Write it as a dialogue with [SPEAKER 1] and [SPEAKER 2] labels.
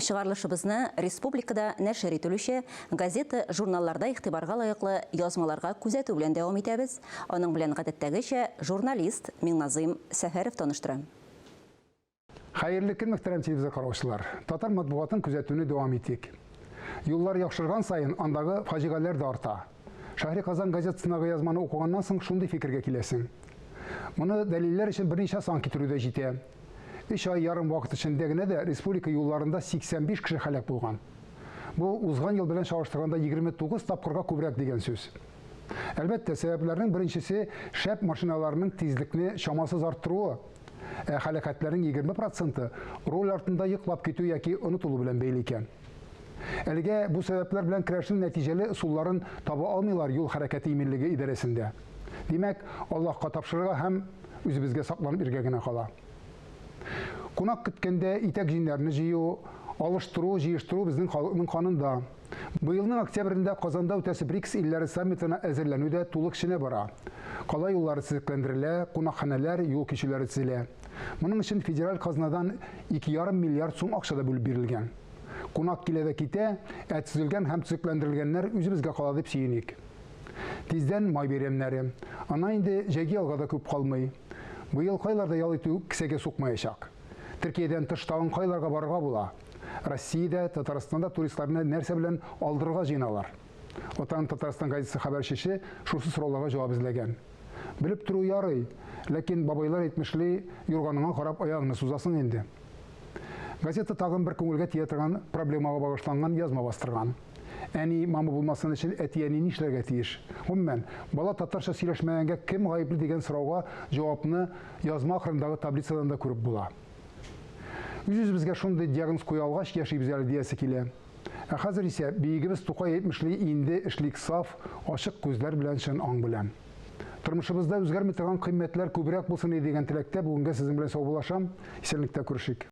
[SPEAKER 1] Чыгарылышыбызны республикада нәшер ителүче газета, журналларда игътибарга лаеклы язмаларга күзәтү белән дәвам итәбез. Аның белән гадәттәгечә журналист Миңназыйм Сәфәров таныштыра.
[SPEAKER 2] Хәерле көн, мөхтәрәм телевизор караучылар. Татар матбугатын күзәтүне дәвам итик. Юллар яхшырган саен андагы фаҗигаләр дә арта. Шәһри Казан газетасындагы язманы укыганнан соң шундый фикергә киләсең. Моны дәлилләр өчен берничә сан китерү дә җитә. Өч ай ярым вакыт эчендә генә дә республика юлларында 85 кеше һәлак булган. Бу узган ел белән чагыштырганда 29 тапкырга күбрәк дигән сүз. Әлбәттә, сәбәпләрнең беренчесе шәп машиналарның тизлекне чамасыз арттыруы. Ә һәлакәтләрнең 20 проценты руль артында йоклап китү яки онытылу белән бәйле икән. Әлегә бу сәбәпләр белән көрәшнең нәтиҗәле ысулларын таба алмыйлар юл хәрәкәте иминлеге идарәсендә. Димәк, Аллаһка тапшырырга һәм үзебезгә сакланып йөрергә генә кала. Кунак көткәндә итәк-җиңнәрне җыю, алыштыру, җыештыру безнең халыкның канында. Быелның октябрендә Казанда үтәсе БРИКС илләре саммитына әзерләнү дә тулы көченә бара. Кала юллары төзекләндерелә, кунакханәләр, юл кичүләре төзелә. Моның өчен федераль казнадан 2,5 миллиард сум акча да бүлеп бирелгән. Кунак килә дә китә, ә төзелгән һәм төзекләндерелгәннәр үзебезгә кала дип сөеник. Тиздән май бәйрәмнәре. Аннан инде җәйге ялга да күп калмый. Быел кайларда ял итү кесәгә сукмаячак? Төркиядән тыш тагын кайларга барырга була? Россиядә, Татарстанда туристларны нәрсә белән алдырырга җыеналар? Ватаным Татарстан газетасы хәбәрчесе шушы сорауларга җавап эзләгән. Белеп тору ярый, ләкин бабайлар әйтмешли, юрганыңа карап аягыңны сузасың инде. Газета тагын бер күңелгә тия торган проблемага багышланган язма бастырган. Әни мама булмасын өчен әти-әни нишләргә тиеш? Гомумән, бала татарча сөйләшмәгәнгә кем гаепле дигән сорауга җавапны язма ахырындагы таблицадан да күреп була. Үз-үзебезгә шундый диагноз куя алгач яшибез әле диясе килә. Ә хәзер исә биегебез Тукай әйтмешли инде эшлик саф, ачык күзләр белән чын аң белән. Тормышыбызда үзгәрми торган кыйммәтләр күбрәк булсын иде дигән теләктә бүгенгә сезнең белән саубуллашам. Исәнлектә күрешик.